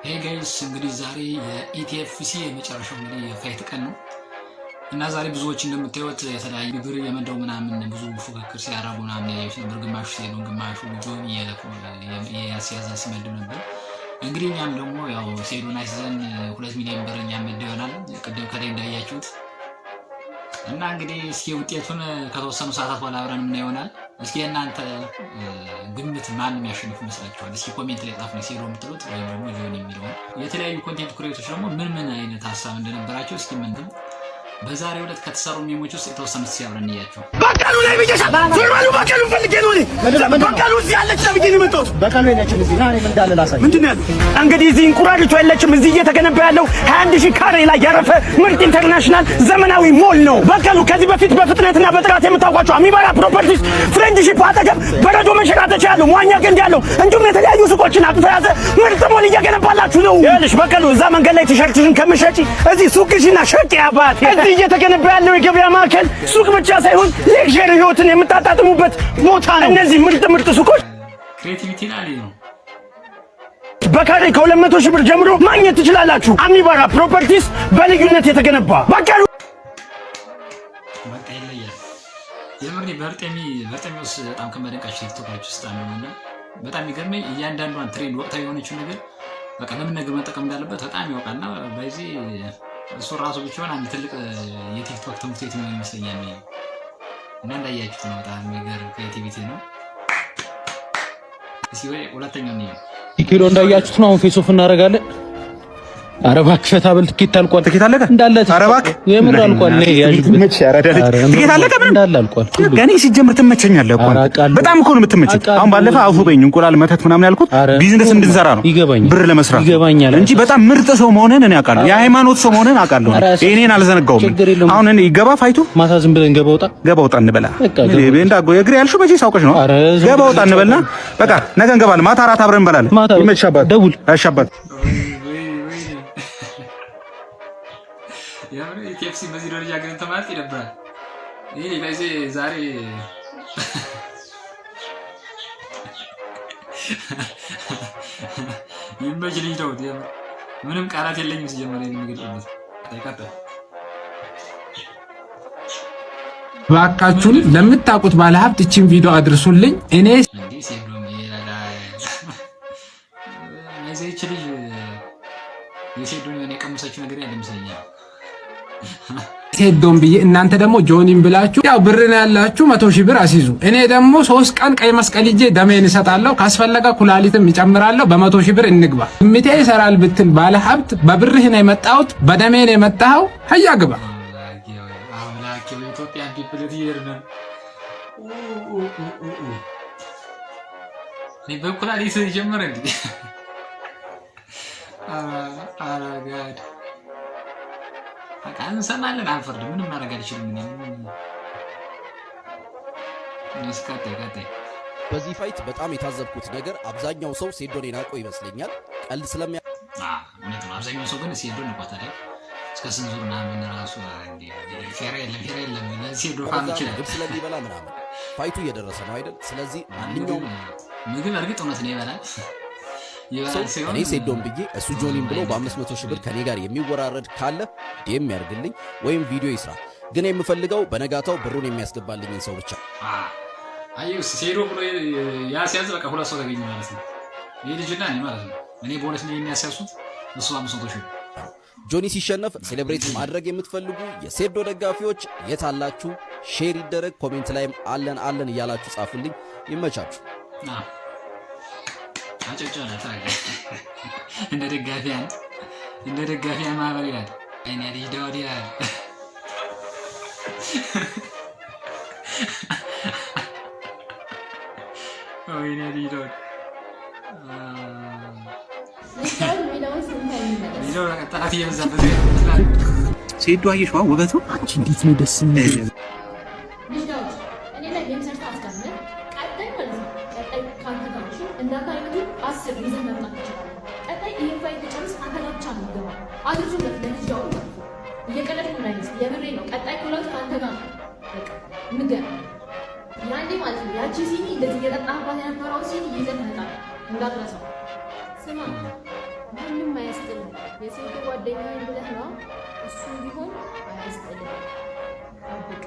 Hey guys፣ እንግዲህ ዛሬ የ ETFC የመጨረሻው እንግዲህ የ fight ቀን ነው እና ዛሬ ብዙዎች እንደምታዩት የተለያዩ ብር የመደው ምናምን ብዙ ፉክክር ሲያደርጉ ምናምን ያዩት ነበር። ግማሹ ሴዶን ግማሹ ጆን የያስያዘ ሲመድብ ነበር። እንግዲህ እኛም ደግሞ ያው ሴዶን አስይዘን 2 ሚሊዮን ብር እኛም መድበናል፣ ቅድም ከላይ እንዳያችሁት። እና እንግዲህ እስኪ ውጤቱን ከተወሰኑ ሰዓታት በኋላ አብረን የምናየው ይሆናል። እስኪ የእናንተ ግምት ማን የሚያሸንፍ ይመስላችኋል? እስኪ comment ላይ ጻፉ፣ ሴዶ የምትሉት ወይም ደግሞ ጆን የሚለውን። የተለያዩ content creator ኦች ደግሞ ምን ምን አይነት ሀሳብ እንደነበራቸው እስኪ ምንትም በዛሬው ዕለት ከተሰሩ meme ኦች ውስጥ የተወሰኑት እስኪ አብረን እንያቸው። በቀሉ ላይ ብዬሻል። ዞር በሉ። በቀሉ ፈልጌ ነው እኔ። በቀሉ እዚህ ያለች ነው ብዬ ነው የመጣሁት። በቀሉ የለችም እዚህ። ና እኔም እንዳለ ላሳይ። ምንድን ነው ያለው? እንግዲህ እዚህ እንቁራሪቷ የለችም። እዚህ እየተገነባ ያለው 21 ሺህ ካሬ ላይ ያረፈ ምርጥ international ዘመናዊ ሞል ነው። በቀሉ ከዚህ በፊት በፍጥነትና በጥራት የምታውቋቸው አሚባራ ፕሮፐርቲስ ፍሬንድሺፕ አጠገብ በረዶ መንሸራተቻ ያለው፣ መዋኛ ገንዳ ያለው፣ እንዲሁም የተለያዩ ሱቆችን አቅፎ የያዘ ምርጥ ሞል እየገነባላችሁ ነው። ይኸውልሽ በቀሉ፣ እዛ መንገድ ላይ ቲሸርትሽን ከምሸጪ እዚህ ሱቅሽና ሸቂ አባት። እዚህ እየተገነባ ያለው የገበያ ማዕከል ሱቅ ብቻ ሳይሆን luxury ህይወትን የምታጣጥሙበት ቦታ ነው። እነዚህ ምርጥ ምርጥ ሱቆች Creativity ላይ ነው። በካሬ ከ200 ሺህ ብር ጀምሮ ማግኘት ትችላላችሁ። አሚባራ ፕሮፐርቲስ በልዩነት የተገነባ በቀሉ። በቃ ይለያል። የምር በርጤሚ በርጤሚዎስ በጣም ከመደንቃቸው ቲክቶከሮች ውስጥ አንዱ ነው እና በጣም የሚገርመኝ እያንዳንዷን trend ወቅታዊ የሆነችው ነገር በቃ ለምን ነገር መጠቀም እንዳለበት በጣም ያውቃልና በዚህ እሱ ራሱ ብቻውን አንድ ትልቅ የቲክቶክ ትምህርት ቤት የሚሆን ይመስለኛል። እና እንዳያችሁት ነው፣ በጣም የሚገርም creativity ነው። እስኪ ወይ ሁለተኛው እንየው። ኪሎ እንዳያችሁት ነው። አሁን face off እናደርጋለን። ኧረ እባክህ ፈታ በል። ትኬት አልቋል። ትኬት አለቀ እንዳለ። ኧረ እባክህ። የምር አልቋል። ነይ ያዥበት። ትኬት አለቀ። ምንም እንዳለ አልቋል። እኔ ሲጀምር ትመቸኛለህ እኮ። ኧረ አውቃለሁ። በጣም እኮ ነው የምትመቸኝ። አሁን ባለፈው አውፉ በይኝ እንቁላል መተት ምናምን ያልኩት ኧረ ቢዝነስ እንድንሰራ ነው፣ ይገባኛል፣ ብር ለመስራት ይገባኛል እንጂ በጣም ምርጥ ሰው መሆንህን እኔ አውቃለሁ። የሃይማኖት ሰው መሆንህን አውቃለሁ። ኧረ እኔን አልዘነጋውም። ችግር የለውም። አሁን እኔ ገባ fight ኡ ማታ ዝም ብለን ገባ ወጣ ገባ ወጣ እንበላ። በቃ ገባ። እንዳ እግሬ ያልሽው መቼ ሳውቀሽ ነው። ኧረ ዝም ገባ ወጣ እንበልና በቃ ነገ እንገባለን። ማታ አራት አብረን እንበላለን። ማታ ይመችሽ አባት። ደውል። እሺ አባት። ወይ ወይ፣ የምር ETFC በዚህ ደረጃ ግን እንትን ማለት ይደብራል። ይሄ በዚህ ዛሬ ይመች ልጅ ነው። የምር ምንም ቃላት የለኝም ሲጀመር የሚገልጽበት። ቀጥል። ባካችሁን ለምታውቁት ባለሀብት እችን ቪዲዮ አድርሱልኝ። እኔ እንዲህ ሴዶም ይች ልጅ የሴዶን የሆነ የቀመሰችው ነገር ያለ ይመስለኛል። ሴዶን ብዬ እናንተ ደግሞ ጆኒን ብላችሁ ያው ብር ነው ያላችሁ 100,000 ብር አስይዙ። እኔ ደግሞ 3 ቀን ቀይ መስቀል ይዤ ደሜን እሰጣለሁ። ካስፈለገ ኩላሊትም እጨምራለሁ። በ100,000 ብር እንግባ። ግምቴ ይሰራል ብትል ባለሀብት በብርህ ነው የመጣሁት፣ በደሜ ነው የመጣኸው። ሀያ ግባ። አምላኬ ሆይ፣ አምላኬ ሆይ፣ Ethiopian people የት እየሄድን ነው? ኡ ኡ ኡ ኡ ኡ። እኔ በኩላሊት ጀመረ እንዴ? ኧረ God፣ በቃ እንሰማለን፣ አንፈርድም። ምንም ማድረግ አልችልም። እኔ እስኪ ቀጣይ ቀጣይ። በዚህ fight በጣም የታዘብኩት ነገር አብዛኛው ሰው ሴዶን የናቀው ይመስለኛል። ቀልድ ስለሚያ እውነት ነው። አብዛኛው ሰው ግን ሴዶን ንቋታል። እስከ ስንት ዙር ምናምን ራሱ fair የለም፣ fair የለም። ለሴዶ fan ይችላል። ምግብ ስለሚበላ ምናምን fight ኡ እየደረሰ ነው አይደል? ስለዚህ ማንኛውም ምግብ እርግጥ እውነት ነው ይበላል። ሰው ይበላል ሲሆን እኔ ሴዶን ብዬ እሱ ጆኒን ብሎ በ500 ሺህ ብር ከኔ ጋር የሚወራረድ ካለ DM ያርግልኝ ወይም ቪዲዮ ይስራ። ግን የምፈልገው በነጋታው ብሩን የሚያስገባልኝን ሰው ብቻ። አየሁ፣ ሴዶ ብሎ ያስያዝ በቃ ሁለት ሰው ተገኘ ማለት ነው። ይህ ልጅና እኔ ማለት ነው። እኔ በ2 ሚሊዮን ያስያዙት፣ እሱ 500,000። ጆኒ ሲሸነፍ celebrate ማድረግ የምትፈልጉ የሴዶ ደጋፊዎች የት አላችሁ? Share ይደረግ። Comment ላይም አለን አለን እያላችሁ ጻፉልኝ። ይመቻችሁ። አጨብጨበ እንደ ደጋፊያን እንደ ደጋፊያን ማህበር ይላል። እኔ ልጅ ዳውድ ይላል። ወይኔ ልጅ ዳውድ ጠላት እየበዛበት። ሴዶ አየሽዋ ውበቱ። አንቺ እንዴት ነው ደስ የሚል! ልጅ ዳዊት፣ እኔ ላይ game ሰርተህ አስቀምጥ። ቀጣይ ማለት ነው፣ ቀጣይ ከአንተ ጋር ነው። እንዳንተ አይነቱ 10 ይዘህ መምጣት ትችላለህ። ቀጣይ ይህን fight ተጨርስ ከአንተ ጋር ብቻ ነው የምገባው። አድርሱለት ለልጅ ዳዊት ማለት ነው። እየቀለድኩ እንዳይመስል የምሬ ነው። ቀጣይ call out ከአንተ ጋር ነው በቃ የምገናኘው። ያኔ ማለት ነው ያቺ ሲኒ እንደዚህ እየጠጣህባት የነበረው ሲኒ ይዘህ ትመጣለህ። እንዳትረሳው። ስማ። ማንም አያስጥልም። የሴዶ ጓደኛዬ ብለህ ነው፣ እሱም ቢሆን አያስጥልም። ጠብቅ።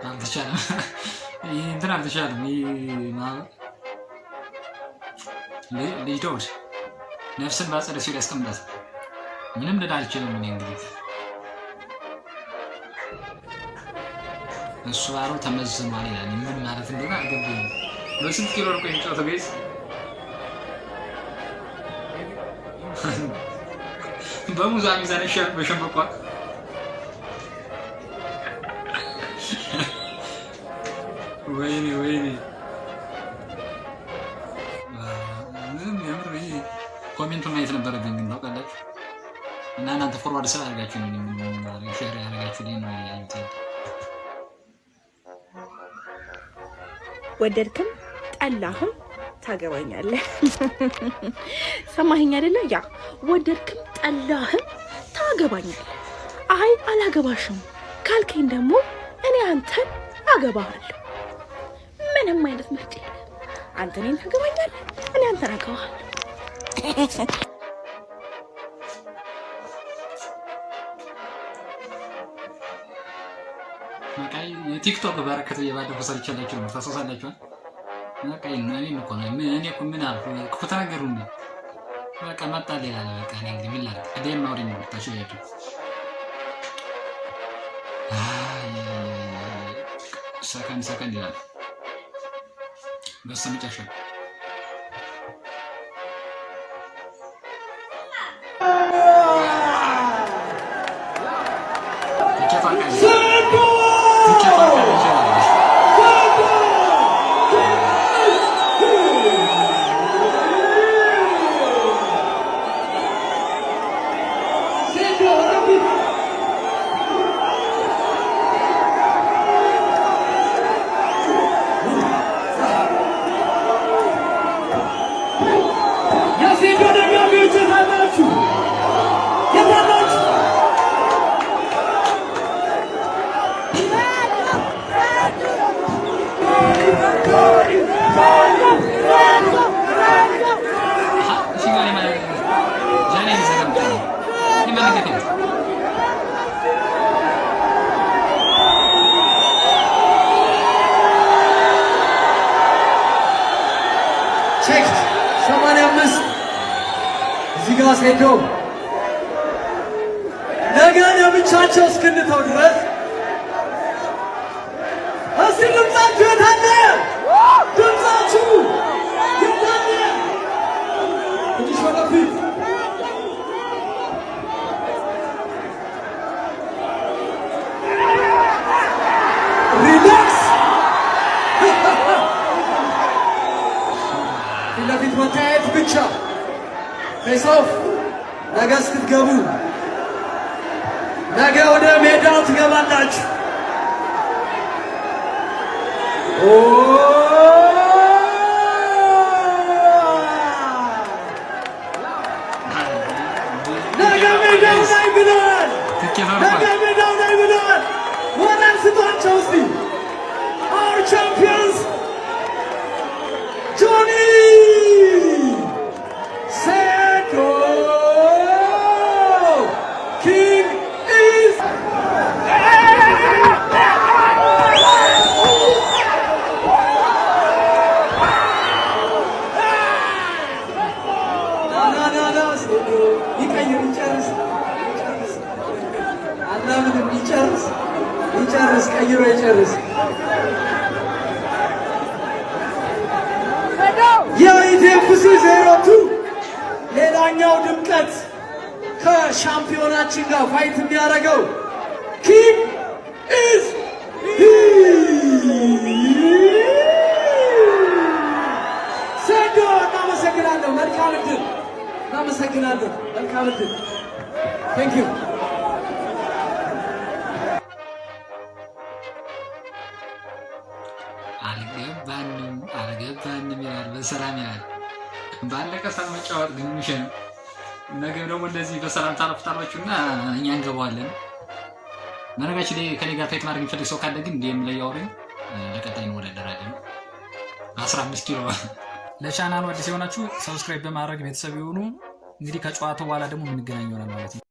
አልተቻለም። ይህ እንትን አልተቻለም። ይህ ልጅ ዳውድ ነፍስን በአጸደ ሲኦል ያስቀምጣት። ምንም ልል አልችልም። እኔ እንግዲህ እሱ ባለው ተመዝኗል ይላል። ምን ማለት እንደሆነ አልገባኝም። በስንት ኪሎ ርቆ የሚጫወተው guys? በሙዛ ሚዛን ይሻል በሸንበቋ። ወይኔ ወይኔ፣ ምንም የምር ይሄ comment ኡን ማየት ነበረብኝ፣ ግን ታውቃላችሁ። እና እናንተ forward ስላደርጋችሁ ነው፣ share ያደርጋችሁ ነው ያዩት። ወደድክም ጠላህም ታገባኛለህ። ሰማኸኝ አይደለ? ያ ወደድክም ጠላህም ታገባኛለህ። አይ አላገባሽም ካልከኝ ደግሞ እኔ አንተን አገባሃለሁ። ምንም አይነት ምርጫ የለም። አንተ እኔን ታገባኛለህ፣ እኔ አንተን አገባሃለሁ። በቃ የቲክቶክ በረከት የባለፈው ሰርቼላችሁ ነው፣ ታስታውሳላችኋል? በቃ እኔ እኮ ነው እኔ እኮ ምን አልኩ? ክፉ ተናገሩ እንዴ? በቃ መጣ ሌላ። በቃ እኔ እንግዲህ ምን ላድርግ? እኔም አውሪኝ ነው ታሽያችሁ። ሰከንድ ሰከንድ ይላል በስተመጨረሻ። ትኬት አልቃለች፣ ትኬት አልቃለች ይላል። የሴዶ ደጋፊዎች የት አላችሁ? የት አላችሁ? እሺ ጋር ጃኔ ይዘገምጣ ይመለከት። Check 85 እዚህ ጋር ሴዶ ነገ ለብቻቸው እስክንተው ድረስ እስቲ ድምፃችሁ የት አለ? ድምፃችሁ የት አለ? ትንሽ ወደፊት። Relax። ፊት ለፊት መተያየት ብቻ። Face off ነገ እስክትገቡ፣ ነገ ወደ ሜዳው ትገባላችሁ። ኦ! ነገ ሜዳው ላይ ብለዋል። ትኬት ነገ አልቋል። ሜዳው ላይ ብለዋል። ሞራል ስጧቸው እስቲ። Our champions ጆኒ ሴዶ King is ና ና ና ሴዶ ይቀይር፣ ይጨርስ፣ ይጨርስ። አናምንም። ይጨርስ፣ ይጨርስ፣ ቀይሮ ይጨርስ። የ ETFC 02 ሌላኛው ድምቀት ከሻምፒዮናችን ጋር fight የሚያደርገው King is ሴዶ። እናመሰግናለሁ። መልካም እድል። እናመሰግናለን። መልካም እድል። Thank you. አልገባንም አልገባንም ይላል። በሰላም ይላል። ባለቀ ሰዓት መጫወት ግንሽ ነው። ነገ ደግሞ እንደዚህ በሰላም ታረፍታላችሁ እና እኛ እንገባዋለን። በነገራችን ላይ ከኔ ጋር fight ማድረግ የሚፈልግ ሰው ካለ ግን DM ላይ ያውሩኝ። ለቀጣይ እንወዳደራለን። 15 ኪሎ። ለቻናሉ አዲስ የሆናችሁ subscribe በማድረግ ቤተሰብ የሆኑ። እንግዲህ ከጨዋታው በኋላ ደግሞ የምንገናኝ ይሆናል ማለት ነው።